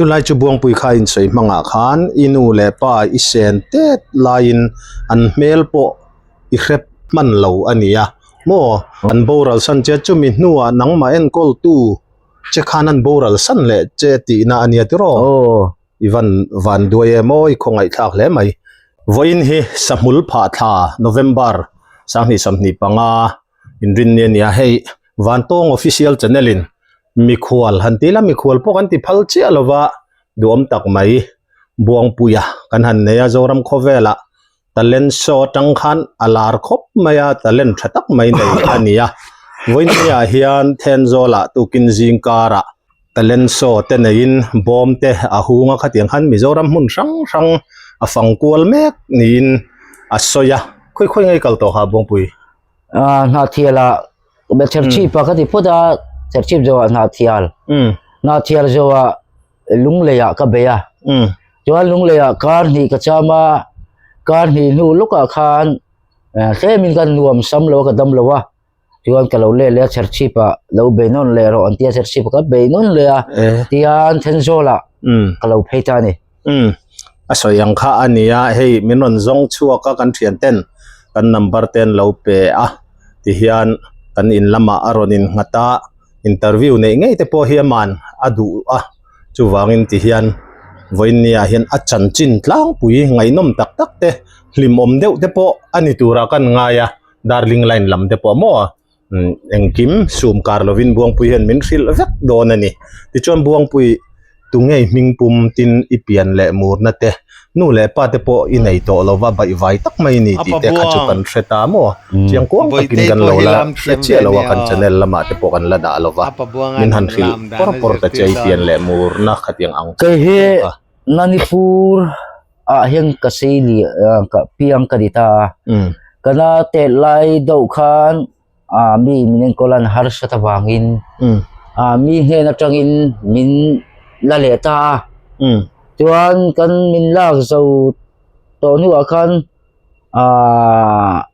Chulai chu Buangpui kha insawi hmangah khan i nu leh pa i sen tet laiin an hmel pawh i hrep hman lo a ni a maw? An boral san che chumi hnuah nangmah enkawltu che khan an boral san leh che tihna a nia tiraw? Aw. I van van duai em aw i khawngaihthlak hle mai. Vawiin hi Sahmul phah thla November 2025 inrinni a ni a, hei Vantawng Official Channel in mikhual han ti ila mikhual pawh kan ti phal chiah lova duhawm tak mai Buangpuia kan han nei a Zoram khawvelah talent show atang khan a lar khawp mai a talent tha tak mai nei a ni a vawinia hian Thenzawl-ah tukin zingkarah talent show te neiin bawm te a hung a khatiang khan Mizoram hmun hrang hrang a fang kual mek niin a sawi a khawi khawi ngei kal tawh kha Buangpui. Ah Hnahthialah Chherchhip ah ka ti phawt a Chherchhip zawhah Hnahthial Hnahthial zawhah Lungleiah ka bei a chuan Lungleiah kar hnih ka cham a kar hnih hnu lawkah khan tlemin ka nuam sam lo a ka dam lo a chuan ka lo let leh a Chherchhip ah lo bei nawn leh rawh an ti a Chherchhip ah ka bei nawn leh a tihian Thenzawl ah ka lo phei ta a ni. A sawi ang kha a ni a hei min rawn zawng chhuak a kan thian ten kan number te an lo pe a tihian kan in lamah a rawn innghat a interview neih ngei te pawh hi aman a duh a chuvangin tihian vawiinniah hian a chanchin tlangpui ngaihnawm tak tak te hlimawm deuh te pawh a ni turah kan ngai a darling line lam te pawh maw. Engkim sum kar lovin Buangpui hian min hrilh vek dawn a ni. Tichuan Buangpui tunge i hming pum tin i pian leh murna te, nu leh pa te pawh i nei tawh lova baihvai tak mai ni tih te kha chu kan hre ta maw? Chiang kuang takin kan lo la hre chiah lo a, kan channel lamah te pawh kan la dah lova, min han hrilh pawr pawr ta che i pian leh murna khatiang ang Kei hi Manipur ah hian ka sei li ka piang ka ti ta a ka na tet lai deuh khan ah mi min enkawl an harsat avangin ah mi hnen atangin min la leh ta a chuan kan min lak zo tawh hnuah khan ah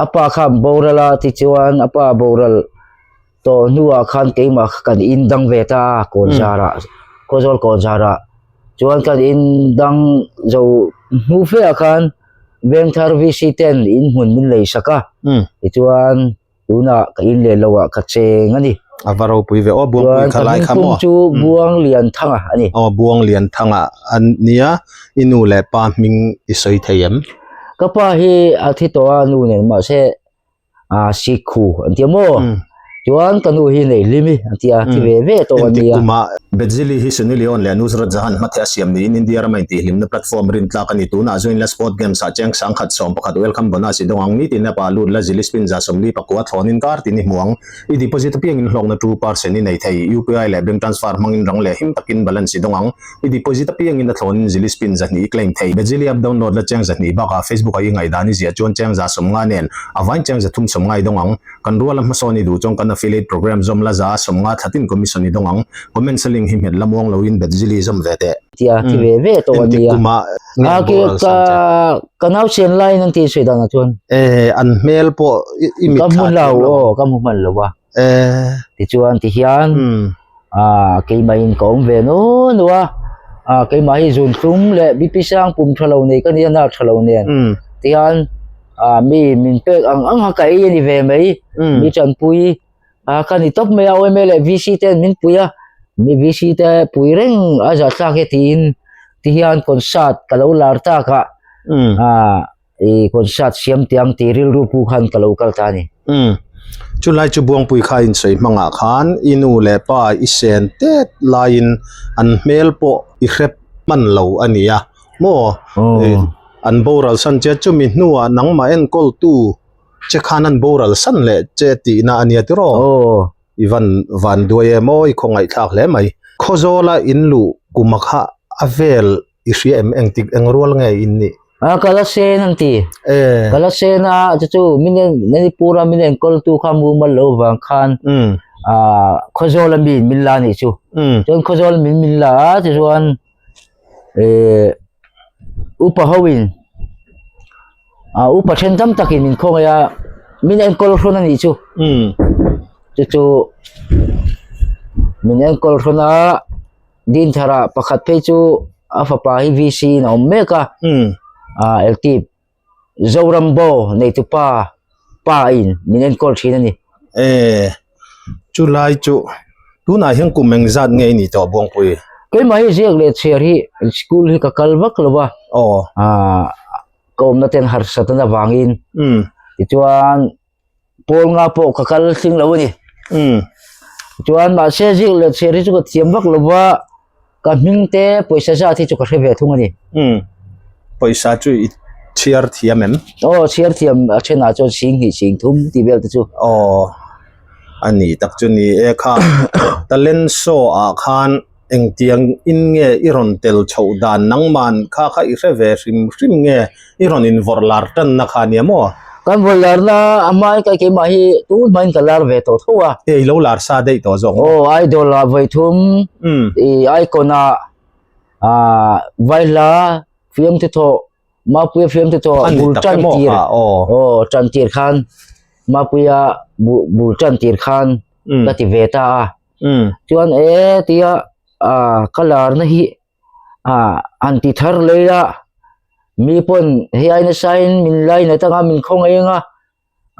a pa kha an boral a tichuan a pa boral Tawh hnuah khan keimah kha kan in dang ve ta a Kawnzarah Khawzawl Kawnzarah chuan kan in dang zo hnu feah khan Vengthar VC ten in hmun min lei sak a tichuan tunah ka in leh loh ah ka cheng a ni. A va ropui ve aw Buangpui kha lai kha maw? Chuan ka hmingpum chu Buanglianthanga a ni. Aw Buanglianthanga a nia i nu leh pa hming i sawi thei em? Ka pa hi a thi tawh a nu nen mahse ah sikhu an ti a maw chuan ka nu hi nei hlim i an ti a thi ve ve tawh a nia. Engtik Bedzili hi Sunny Leone leh Nusrat Jahan hmatheh a siam niin India rama intihhlimna platform rintlak a ni. Tunah zuin la Sport Games ah cheng sangkhat 11 welcome bonus i dawng ang. Nitin app ah lut la Zili spin za 44 thlawn in kar tin i hmu ang. I deposit apiangin hlawkna 2% i nei thei. UPI leh bank transfer hmangin rang leh him takin balance i dawng ang. I deposit apiangin a thlawnin Zili spin 200 i claim thei. Bedzili app download la cheng 200 bakah Facebook ah i ngaihdan i ziah chuan cheng 150 nen a vain cheng 350 i dawng ang. Kan ruala hmasawn i duh chuan kan affiliate program zawm la 150 thlatin commission i dawng ang. Comments a link hi hmet la muang loin Bedzili zawm ve teh. Tia thi ve ve tawh a Engtik nia. kumah nge A ki boral ka san che? ka nau sian laiin an tih sawi danah chuan. Eh an hmel pawh i i Ka mitthla hmu lo thiam lo. aw ka hmu hman lo a. Eh. Tichuan tihian ah keimahin ka awm ve nual nual a, ah keimah hi zun tlum leh BP sang pum tha lo nei ka nia nar tha lo nen tihian ah mi min pek ang ang a ka ei a ni ve mai mi tanpui ah ka ni tawp mai a OMA leh VC ten min pui a mi VC te pui reng a zahthlak hi tiin tihian concert ka lo lar tak a ah i concert siam tiang tih rilru pu khan ka lo kal ta a ni. Umm. Chulai chu Buangpui kha insawi hmangah khan i nu leh pa i sen tet laiin an hmel pawh i hrep hman lo a ni a maw? An boral san che chumi hnuah nangmah enkawltu che khan an boral san leh che tihna a nia tiraw? I van van duai em aw i khawngaihthlak hle mai. Khawzawla in luh kuma kha a vel I hria em engtik eng rual nge in nih? A ka la sen an ti. E. Ka la sen a chu chu min en Manipur a min enkawl tu kha mumal lo vang khan a Khawzawl a mi min la nih chu. Chuan Khawzawl min min la a tichuan e upa ho in a upa then tam takin min khawngaih a min enkawl hrawn a nih chu. Chu chu min enkawl hrawn a. Dinthara pakhat phei chu a fapa hi VC in a awm mek a. Ah LT Zorambo neitupa pa in min enkawl thin a ni. E chulai chu tunah hian kum engzat nge i nih tawh Buangpui? Keimah hi ziak leh chhiar hi school hi ka kal vak lo a. Aw. Ah ka awmna ten harsat an avangin. Tichuan pawl nga pawh ka kal tling lo a ni. Chuan mahse zik leh chhiar hi chu ka thiam vak lo va, ka hming te pawisa zat hi chu ka hre ve thung a ni. Pawisa chu i chhiar thiam em? Aw chhiar thiam a thenah chuan 20 30 tih vel te chu. Aw a ni tak chu ni e kha talent show ah khan Engtiang in nge i rawn tel chhoh dan nangman kha kha i hre ve hrim hrim nge i rawn invawrh lar tanna kha nia maw? Kan vawrh larna a hmain ka keimah hi tun hmain ka lar ve tawh tho a. E i lo lar sa daih tawh zawk maw? Aw idol ah vawi thum, i icon ah ah vaihla fiamthu thawh Mapuia fiamthu thawh bul tan tir aw tan tir khan Mapuia bul tan tir khan ka ti ve ta a. Chuan e tia ah ka larna hi ah han ti thar lei a mi pawn hei ai nasa in min line atanga min khawngaih ang a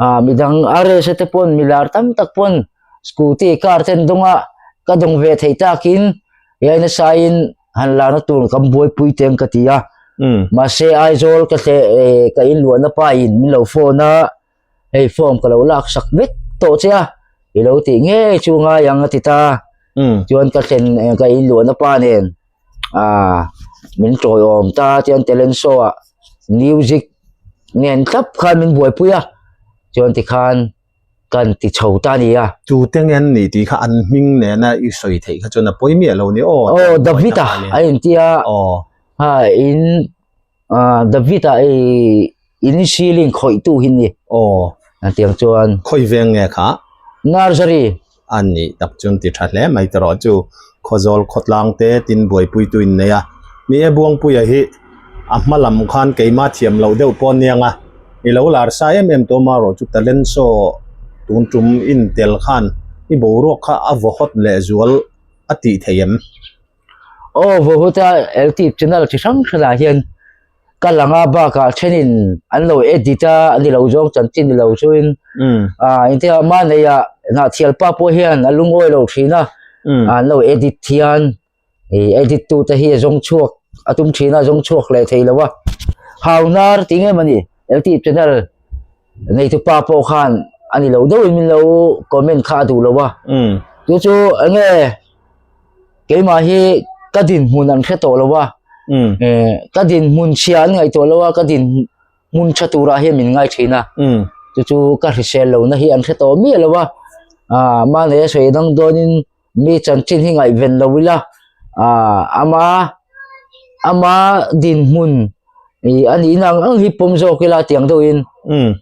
ah midang RS te pawn mi lar tam tak pawn scooty car te an dawng a ka dawng ve theih takin hei ai nasa in han larna tur kan buaipui te ang ka ti a mahse Aizawl ka thleh eh ka inluahna pa in min lo phone a. Hei form ka lo lak sak vek tawh che a, i lo tih ngei chu ngai ang a ti ta. Chuan ka thlen ka inluahna pa nen ah min tawiawm ta chuan talent show ah music nen thlap khan min buaipui a, chuan tikhan kan ti chho ta a ni a. Tute nge an nih tih kha an hming nena i sawi theih kha chuan a pawi miah lo ni aw. Aw David-a a intia a in ah David-a i In ceiling khawih tu hi ni. Aw. Tiang chuan. Khawi veng nge kha? Nursery. A nih tak chuan ti tha hle mai tawh chu Khawzawl khawtlang te tin buaipui tu in nei a. Ni e Buangpuia hi a hma lam khan keimah thiam loh deuh pawh aniang a. I lo lar sa em em tawh marawh chu talent show tun tum in tel khan i boruak kha a vaw hawt leh zual a tih theih em? Aw vaw hawt a LT channel chi hrang hrangah hian ka lang a bakah thenin an lo edit a a ni lo zawng chanchin ni lo chuin ah engtin ah mahni ah hnahthial pa pawh hian a lungawi lo thin a an lo edit hian ih edit tu te hi a zawng chhuak a tum thin a zawng chhuak leh thei lo a haunar tih nge mawni LT channel neitu pa pawh khan a ni lo deuhin min lo comment kha a duh lo a chu chu enge. Keimah hi ka dinhmun an hre tawh lo a, ka dinhmun chhia an ngaihtuah lo a, ka dinhmun tha turah hian min ngai thin a, chu chu ka hrisel lohna hi an hre tawh miah lo a, ah mahni a sawi dang dawnin mi chanchin hi ngaihven lo ila, ah ama ama dinhmun ih a nihna ang ang hi pawm zawk ila tiang deuhin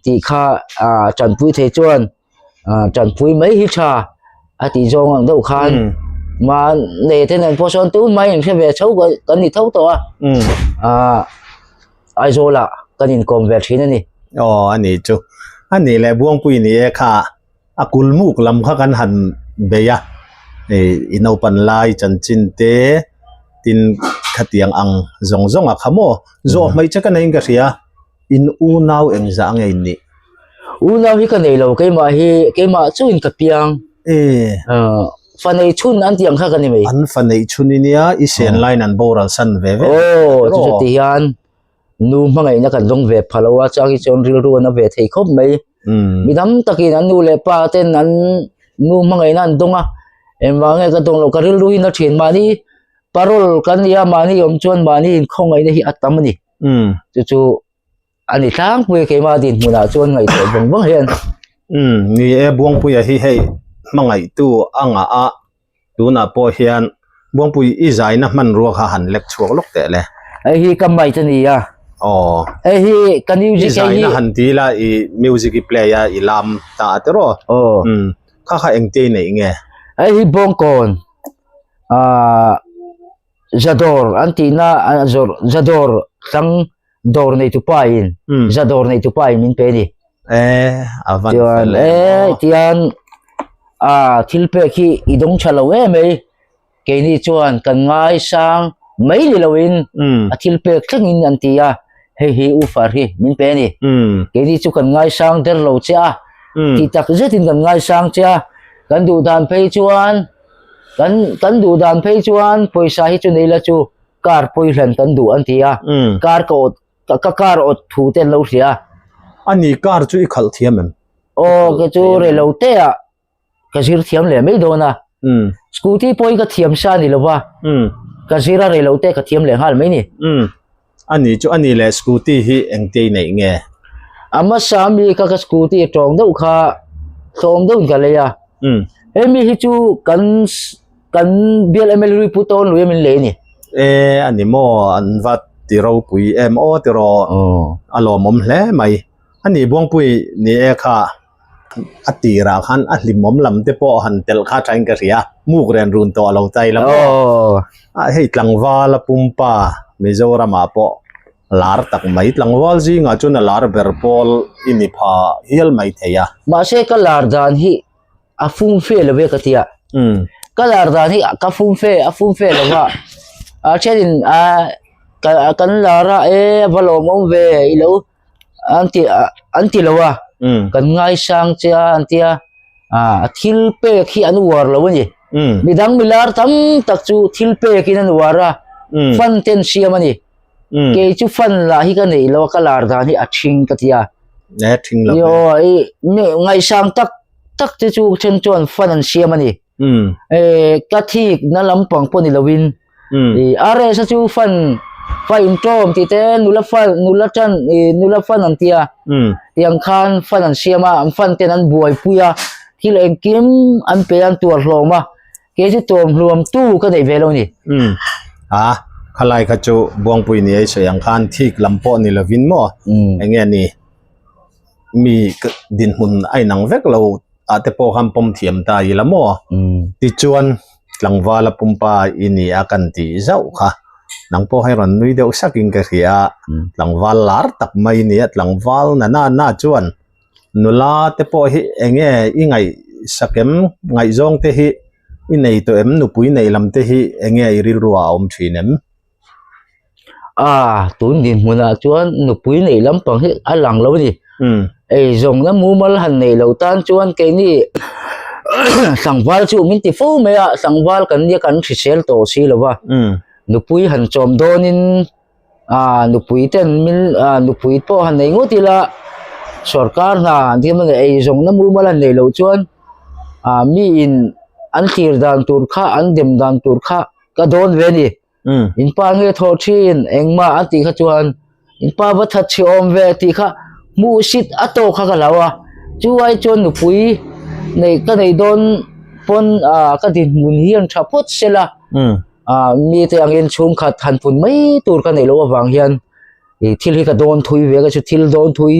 tih kha ah tanpui thei chuan. ah tanpui mai hi tha a tih zawng ang deuh khan ma nei te nen pawh sawn tun mai in hre ve tho kan ni tho tawh a ah Aizawl ah kan inkawm ve thin a ni. Aw a ni chu a ni leh Buangpui ni e kha a kulmuk lam kha kan han bei a ih i naupan lai chanchin te tin khatiang ang zawng zawng a kha maw zawh hmaih che ka neiin ka hria. In unau engzah nge in nih? Unau hi ka nei lo, keimah hi keimah chuin ka piang. E. Fa nei chhun an tih ang kha ka ni mai. An fa nei chhun i nia, i sen laiin an boral san ve ve. Aw, chu chu ti hian nu hmangaihna kan dawng ve pha lo a, chang hi chuan rilru an a ve thei khawp mai. Mi dam takin an nu leh pa ten an nu hmangaihna an dawng a, engvang nge ka dawng loh ka rilru hi na thin mahni parole kan nia mahni awm chuan mahni inkhawngaihna hi a tam a ni. Umm. Chu chu a ni tlangpui keimah dinhmunah chuan ngaihtuah vang vang hian. Umm ni e Buangpuia hi hei hmangaihtu a ngah a tunah pawh hian Buangpui i zaina hmanrua kha han lek chhuak lawk teh le. Hei hi ka mic a ni a. Aw. Hei hi ka music I zaina han ti la i music i play a i lam ta a tiraw. Aw. Umm kha kha engtia i neih nge? Hei hi Bawngkawn ah. Zadawr an tihna a zawrh Zadawr tlang dawr neitu pa in Zadawr neitu pa in min pe a ni. E a van Chuan fel em e aw. tian a thil pek hi i dawng tha lo em mai. Keini chuan kan ngaisang mai ni loin a thil pek thlengin an ti a, hei hi U Far hi min pe a ni. Keini chu kan ngaisang der lo che a, tih tak zetin kan ngaisang che a, kan duh dan phei chuan kan kan duh dan phei chuan pawisa hi chu nei la chu car pawi hlan kan duh an ti a, car ka awt ka car awt thu te an lo hria a. A ni car chu i khalh thiam em? Aw ka chu rei lo te ah ka zir thiam leh mai dawn a. Scooty pawhin ka thiam sa ni lo va, ka zir a rei lo te ka thiam leh nghal mai ni. A ni chu a ni leh scooty hi engte i neih nge? A hmasa mi kha ka scooty a tawng deuh kha tlawm deuhin ka lei a. Hemi hi chu kan kan bial MLA Hlui Pu Tawn Lui a min lei a ni. E a ni maw an va ti ropui em aw tiraw a lawmawm hle mai. A ni Buangpui ni e kha. A tirah khan a hlimawm lam te pawh han telh kha thain ka hria, muk ren run tawh lo tai la maw? A hei tlangval a pumpa Mizoramah pawh lar tak mai, tlangval zingah chuan a lar ber pawl i ni pha hial mai thei a. Mahse ka lar dan hi a fumfe lo ve ka ti a, ka lar dan hi ka fumfe a fumfe lo va, a thenin a kan lar a e a va lawmawm ve i lo an ti an ti lo a kan ngaisang che a an tia a thil pek hi an uar lo a ni midang milar tam tak chu thil pek in an uar a fan ten siam a ni kei chu fan lah hi ka neih lo a ka lar dan hi a thing ka tia e thing lo yo i ngaisang tak tak te chu then chuan fan an siam a ni e ka thik na lampang pawh ni lovin I RS a chu fan fa intawm tih te nula fan nula tan i nula fan an tia tiang khan fan an siam a an fan ten an buaipui a thil engkim an pe an tuar hlawm a kei chu tuam hluam tu ka neih ve lo ni. A khalai kha chu Buangpui ni ei sawi ang khan thik lam pawh ni lovin maw enge ni mi dinhmun a inang vek lo ah te pawh khan pawm thiam ta ila maw tichuan tlangval a pumpa i ni a kan tih zauh kha nang pawh hei rawn nui deuh sak in ka hria a tlangval lar tak mai ni a tlangval na na na chuan nula te pawh hi eng nge i ngaihsak em ngaihzawng te hi i nei tawh em nupui neih lam te hi eng nge i rilru ah a awm thin em. A tun dinhmunah chuan nupui neih lampang hi a lang lo a ni. Ei zawngna mumal han neih loh tan chuan keini tlangval chu min ti fo mai a, tlangval kan nia kan hrisel tawh si lo va. Nupui han chawm dawnin ah nupui ten min ah nupui pawh han nei ngawt ila sorkar hna an tih emaw ei zawngna mumal han neih loh chuan ah miin an thlir dan tur kha an dem dan tur kha ka dawn ve a ni. In pa nge thawh thin engmah a tih kha chuan in pa va that chhe awm ve tih kha hmuhsit a tawk kha ka hlau a chu ai chuan nupui neih ka neih dawn pawn ah ka dinhmun hian tha phawt se la ah mite angin chhungkhat han pun mai tur ka neih loh avang hian ih thil hi ka dawn thui ve ka chu thil dawn thui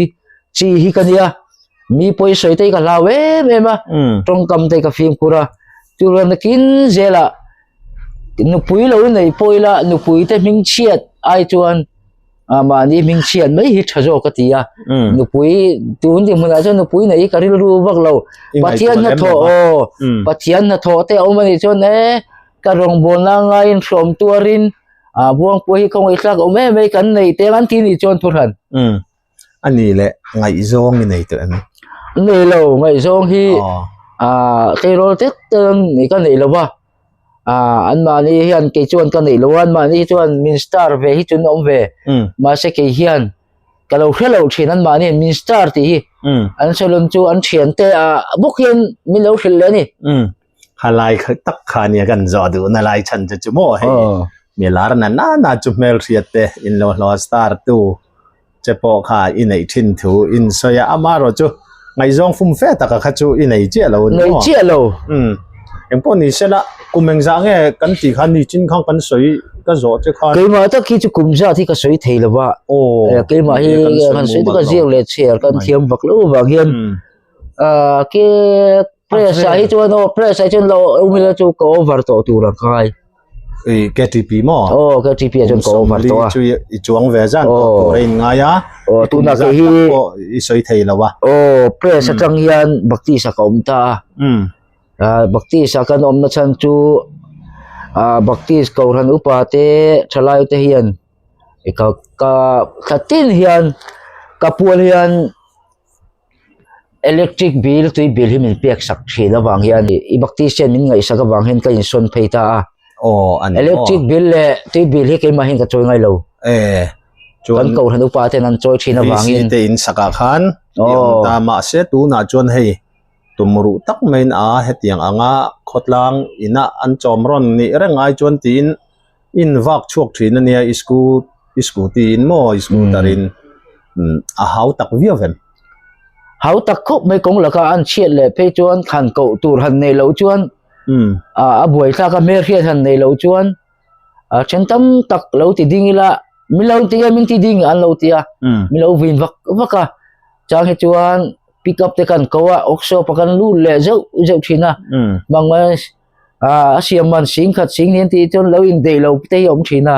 chi hi ka nia mi pawisawi te hi ka hlau em em a tawngkam te hi ka fimkhur a chuan nakin zelah. Nupui lo nei pawh ila nupui te hming chhiat ai chuan ah mahni hming chhiat mai hi tha zawk ka ti a nupui tun tih hmunah chuan nupui neih hi ka rilru vak lo Pathian hnathawh aw Pathian hnathawh te a awm anih chuan e ka rawngbawlna ngaiin hrawm tuarin ah Buangpuia hi khawngaih thlak awm em mai kan neih te ang an ti nih chuan thuhran. A ni leh ngaihzawng i nei tawh em? Nei lo, ngaihzawng hi ah tleirawl tet ten ka nei lo va, ah anmahni hian kei chuan ka nei lo a, anmahni hi chuan min star ve hi chu an awm ve, mahse kei hian ka lo hre lo thin anmahni hian min star tih hi an sawi lawm chu an thiante ah bawk hian min lo hrilh leh a ni. Khalai tak kha nia kan zawh duhna lai chhan che chu maw hei mi lar na na na chu hmelhriat te in lo hlawh star tu che pawh kha i neih thin thu in sawi a amaherawh chu ngaihzawng fum fe taka kha chu i nei chiah lo nei chiah lo um engpawh ni sela kum engzah nge kan tih khan ni chin khan kan sawi ka zawh che khan keimah tak hi chu kum zat hi ka sawi thei lo va aw keimah hi kan sawi ka ziak leh chhiar kan thiam vak lo vang hian ah ke press ah hi chuan aw press ah hi chuan lo awm ila chu ka over tawh tur ang ka ngai i KTP maw aw KTP ah chuan ka over tawh a chu i chuang ve zan tawh tur a in ngai a aw tunah kei hi pawh i sawi thei lo a aw press atang hian baptist ah ka awm ta a ah baptist ah kan awmna chhan chu. Ah Baptist Kohhran upa te thalai te hian ka ka thla tin hian ka pual hian electric bill tui bill hi min pek sak thin avang hian i Baptist hian min ngaihsak avang hian ka insawn phei ta a. Aw a ni maw? Electric bill leh tui bill hi keimah hian ka chawi ngai lo. Eh chuan Kan Kohhran upa ten an chawi thin avangin. VC te in sakah khan i awm ta mahse tunah chuan hei Tum ruh tak maiin a hetiang anga khawtlang ina an chawm rawn nih reng ai chuan tiin in vak chhuak thin a nia i i scooty in maw i scooter in a hau tak viau em? Hau tak khawp mai kawng laka an chhiat leh phei chuan han koh tur han nei loh chuan a buaithlak a hmelhriat han nei loh chuan a then tam tak lo ti ding ila min lo ti a min ti ding an lo ti a min lo vin vak vak a chang hi chuan pick up te kan ko a workshop a kan lut leh zeuh zeuh thin a mang a a siam man sing khat sing hian tih chuan lo in deih lo te hi a awm thin a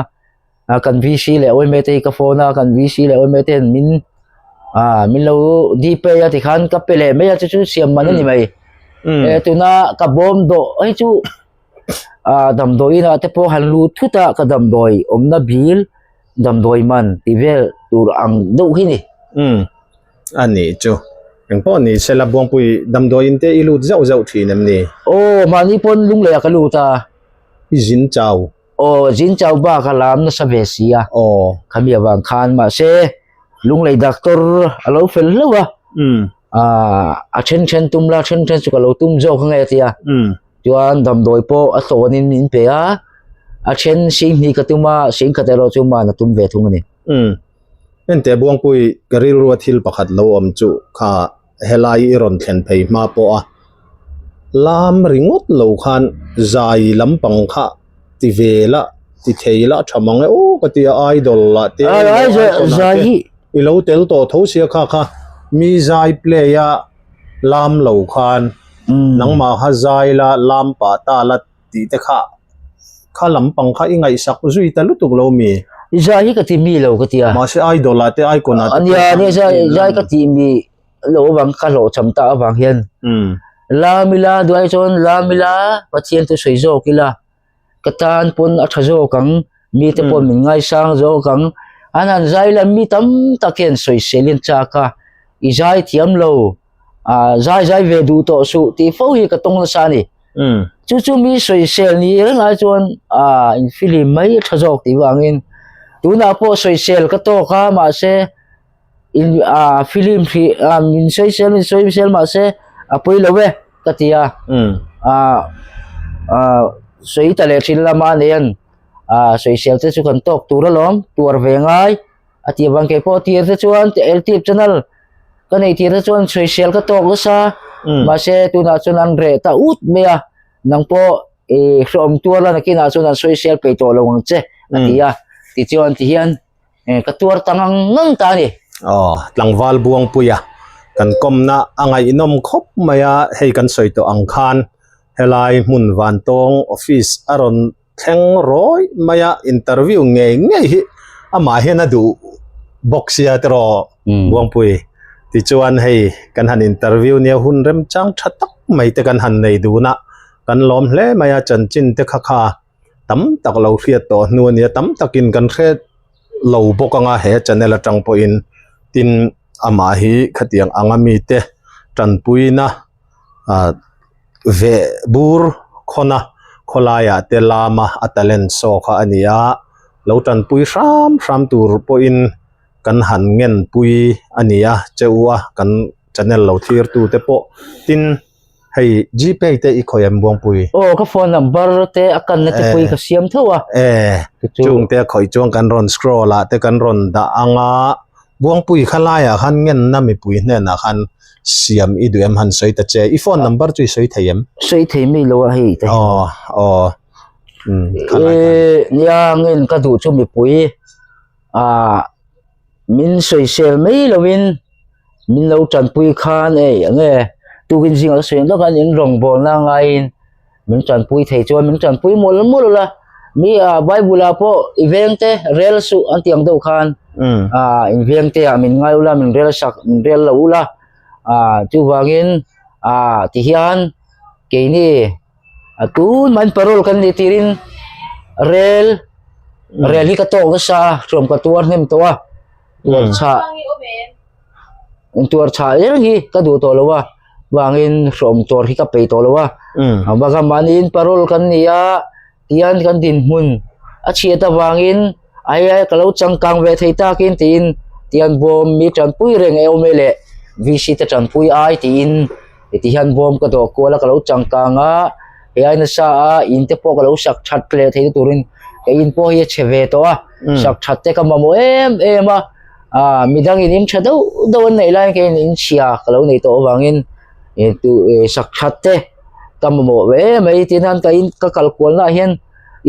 a kan VC leh OMA te hi ka phone a kan VC leh OMA te hian min a min lo dpay a tikhan ka pe leh mai a chu chu siam man a ni mai e tuna ka bawm dawh hei chu ah damdawi inah te pawh han lut thut a ka damdawi awmna bil damdawi man tih vel tur ang deuh hi ni. Umm a nih chu engpawh ni sela Buangpui damdawi in te i lut zeuh zeuh thin em ni? Aw mahni pawn lunglei ah ka lut a. I zin chau. Aw zin chau bak a lam nasa ve si a. Aw. Khami avang khan mahse lunglei doctor a lo fel hlauh a. Umm. Ah a then then tum la then then chu ka lo tum zawk ange a ti a. Umm. Chuan damdawi pawh a hlawnin min pe a, a then sing hnih ka tum a, sing khat erawh chu man a tum ve thung a ni. Umm. Hente Buangpui ka rilrua thil pakhat lo awm chu kha helai i rawn thlen phei hma pawh a lam ringawt lo khan zai lampang kha ti ve la ti thei la a tha mang e aw ka ti a idol lah te icon ah te i lo tel tawh tho sia kha kha mi zai play a lam lo khan nangmah kha zai la lam pah ta la tih te kha kha lampang kha i ngaihsak zui ta lutuk lo mi. Zai hi ka ti mi lo ka ti a. Mahse idol ah te icon ah te Ania ania zai zai ka ti mi lo avang ka hlawhchham ta avang hian lam ila duai chuan lam ila Pathian chu sawi zawk ila. ka tan pawn a tha zawk ang mite pawh min ngaisang zawk ang an han zai la mi tam tak hian sawisel in chak a i zai thiam lo ah zai zai ve duh tawh suh tih fo hi ka tawng nasa a ni chu chu mi sawisel ni reng ai chuan ah in film mai a tha zawk tih vangin tunah pawh sawisel ka tawk a mahse in ah film hrih ah min sawisel min sawisel mahse a pawi lo e ka ti a ah ah sawi ta leh thin lama nen ah sawisel te chu kan tawk tur alawm tuar ve ngai a tih avang kei pawh tir te chuan eltip channel ka neih tir te chuan sawisel ka tawk nasa mahse tunah chuan an reh ta ut mai a nang pawh ih hrehawm tuar la nakinah chuan an sawisel peih tawh lo ang che a ti a tichuan tihian ka tuar ta ngang ngang ta a ni. Aw, tlangval Buangpuia kan kawmna a ngaihnawm khawp mai a, hei kan sawi tawh ang khan helai hmun Vantawng office a rawn thleng rawi mai a, interview ngei ngei hi amah hian a duh bawk sia tiraw Buangpui. Tichuan hei kan han interview nia hun remchang tha tak mai te kan han nei dun a, kan lawm hle mai a chanchin te kha kha. tam tak lo hriat tawh hnu a nia tam takin kan hre lo bawk anga he channel atang pawhin tin amah hi khatiang anga mite tanpuina ah veh bur khawna khawlaiah te lama a talent show kha a ni a lo tanpui hram hram tur pawhin kan han ngen pui a ni a che u a kan channel lo thlir tu te pawh tin. Hei Gpay te i khawih em Buangpui? Aw ka phone number te a kanna te pawh hi ka siam tho a. E chung te a khawih chuan kan rawn scroll ah te kan rawn dah ang a, Buangpui kha laiah khan ngenna mipui hnenah khan siam i duh em han sawi ta che, i phone number chu i sawi thei em? Sawi thei mi lo a hei te hian. Aw aw umm kha lai khan. E nia ngen ka duh chu mipui ah min sawisel mai lovin min lo tanpui khan ei enge tukin zingah ka sawi ang lawk a in rawngbawlna ngaiin min tanpui thei chuan min tanpui mawlh mawlh a mi ah bible ah pawh i veng te rel suh an tih ang deuh khan ah in veng te ah min ngai ula min rel sak min rel lo ula ah chuvangin ah tihian keini. A tun man parole kan nih tirin Rel rel hi ka tawk nasa a hruam ka tuar hnem tawh a tuar chhah tuar chhah reng hi ka duh tawh lo a vangin hruam tuar hi ka peih tawh lo a bakah mahni in parole kan ni a tihian kan dinhmun a chhiat avangin ai ai ka lo changkang ve thei takin tiin tihian bawm mi tanpui reng e awm e leh VC te tanpui ai tiin tihian bawm ka dawh kual a ka lo changkang a hei ai nasa a in te pawh ka lo sak that leh theih na turin ka in pawh hi a chhe ve tawh a sak that te ka mamawh em em a ah midang in in tha deuh deuh an neih laiin keiin in chhia ka lo neih tawh avangin sak that te. ka mamawh ve em mai tin hian ka in ka kal kual na ah hian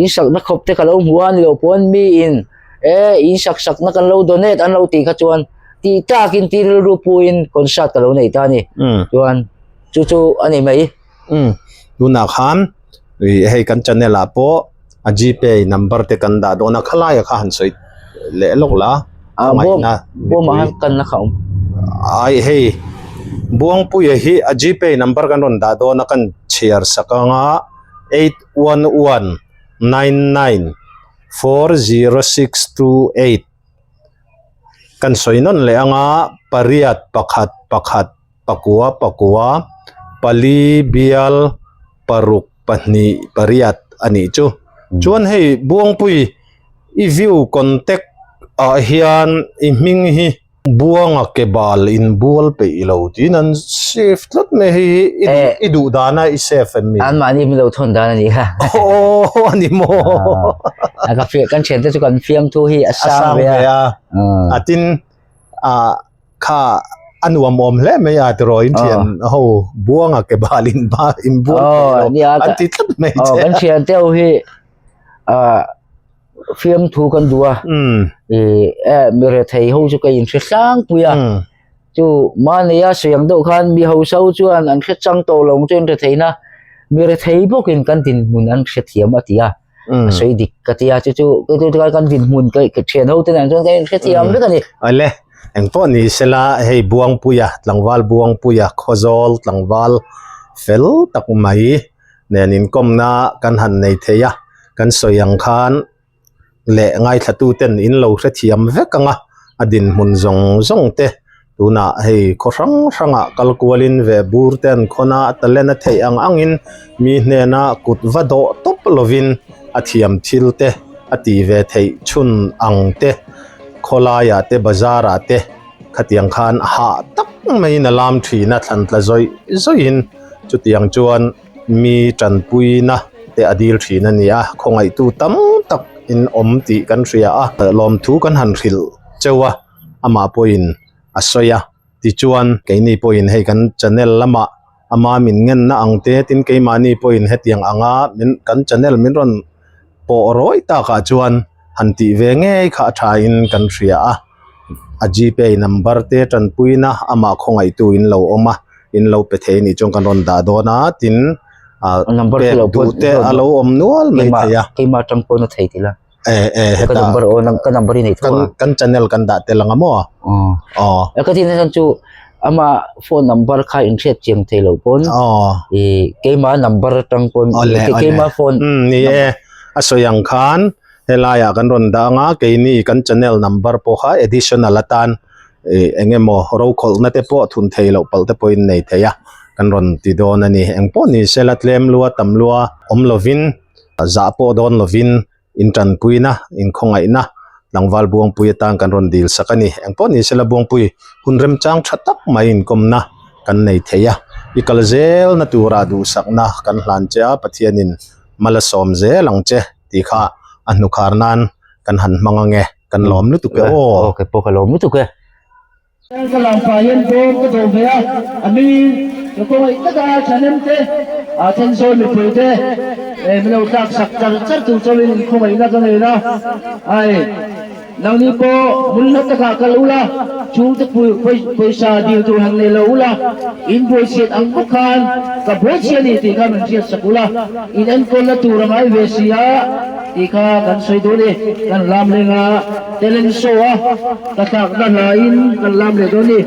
in sakna khawp te ka lo hmu a ni loh pawn mi in e in sak sak na kan lo donate an lo tih kha chuan tih tak in tih rilru pu in concert ka lo nei ta a ni chuan chu chu a ni mai. Umm tunah khan ih hei kan channel ah pawh a gpay number te kan dah dawn a khalai ah kha han sawi leh lawk la a ngaihna bawm ah khan kan la kha awm ai hei Buangpuia hi a gpay number kan rawn dah dawn a kan chhiar sak anga 8119940628 kan sawi nawn leh anga pariat pakhat pakhat pakua pakua pali bial paruk pahnih pariat a nih chu chuan hei Buangpui i view contact ah hian i hming hi Buanga ke bal in bual peih lo tiin an save tlat mai hei hi i duh i duh dana i save em mi? Anmahni min lo thawn dan a nih kha. Aw a ni maw. Ka kan thiante chu kan fiamthu hi a sang ve a. A tin ah kha a nuam awm hle mai a tiraw in thian ho Buanga ke bal in ba in bual peih lo an ti tlat mai che. Aw kan thiante ho hi ah fiamthu kan duh a ih eh mi rethei ho chu ka inhre tlangpui a chu mahnia sawi ang deuh khan mi hausa ho chuan an hre chang tawh lo ang chu an rethei na mi rethei bawkin kan dinhmun an hrethiam a ti a a sawi dik ka ti a chu chu kan dinhmun ka thian ho te nen chuan kan inhrethiam vek a ni. Awle engpawh ni sela hei Buangpuia tlangval Buangpuia Khawzawl tlangval fel tak mai nen inkawmna kan han nei thei a kan sawi ang khan leh ngaithla ten in lo hrethiam vek ang a a dinhmun zawng zawng te tunah hei khaw hrang hrangah kal kualin ve bur te an khawn a a talent a theih ang angin mi hnena kut va dawh tawp lovin a thiam thil te a tih ve theih chhun ang te khawlaiah te bazar ah te khatiang khan hah tak maiin a lam thin a thlan tla zawih zawihin chutiang chuan mi tanpuina te a dil thin a ni a khawngaihtu tam tak in awm tih kan hria a lawmthu kan han hrilh cheu a amah pawhin a sawi a tichuan keini pawhin hei kan channel lamah ama min ngenna ang te tin keimahni pawhin hetiang anga min kan channel min rawn pawh rawi takah chuan han tih ve ngei kha a thain kan hria a. A gpay number te tanpuina amah khawngaihtu in lo awm a in lo pe thei anih chuan kan rawn dah dawn a tin ah Number pek khi lo duh te a lo awm nual mai keimah thei a. keimah atang pawn a thei tih la. E e Ka heta number aw ka number i nei tho kan a. kan channel kan dah tel ang a maw? Aw. Aw. E ka tihna chhan chu ama phone number kha in hriat chiang thei lo pawn Aw. i keimah number atang pawn Awle awle. keimah phone Um ni e a sawi ang khan Helaiah kan rawn dah ang a, keini kan channel number pawh kha additional atan ih eng emaw rokhawlhna te pawh thun thei loh palh te pawhin nei thei a, kan rawn ti dawn a ni. Eng pawh ni sela tlem lua tam lua awm lovin zah pawh dawn lovin in tanpuina in khawngaihna tlangval Buangpui atan kan rawn dil sak a ni. Eng pawh ni sela Buangpui hun remchang tha tak mai inkawmna kan nei thei a, i kal zelna turah duhsakna kan hlan che a, Pathianin mal a sawm zel ang che. Tih kha a hnukhar nan kan han hmang ange kan lawm lutuk e aw. Aw kei pawh ka lawm lutuk e. Ka lang pah hian bawm ka dawh ve a, a mi ka khawngaih tak a thahnem te, a thenzawl mipui te min lo tlak sak char char tur chauhin inkhawngaihna ka ngei a, ai nangni pawh hmun hla takah kal ula, chhungte pawisa dil tur han nei lo ula, in buaichhiat ang bawk khan ka buaichhia a ni tih kha min hriat sak ula, in enkawlna tur a ngai ve si a tih kha kan sawi dawn e, kan lam leng a, talent show a ka tlakna hlaiin kan lam leh dawn a ni.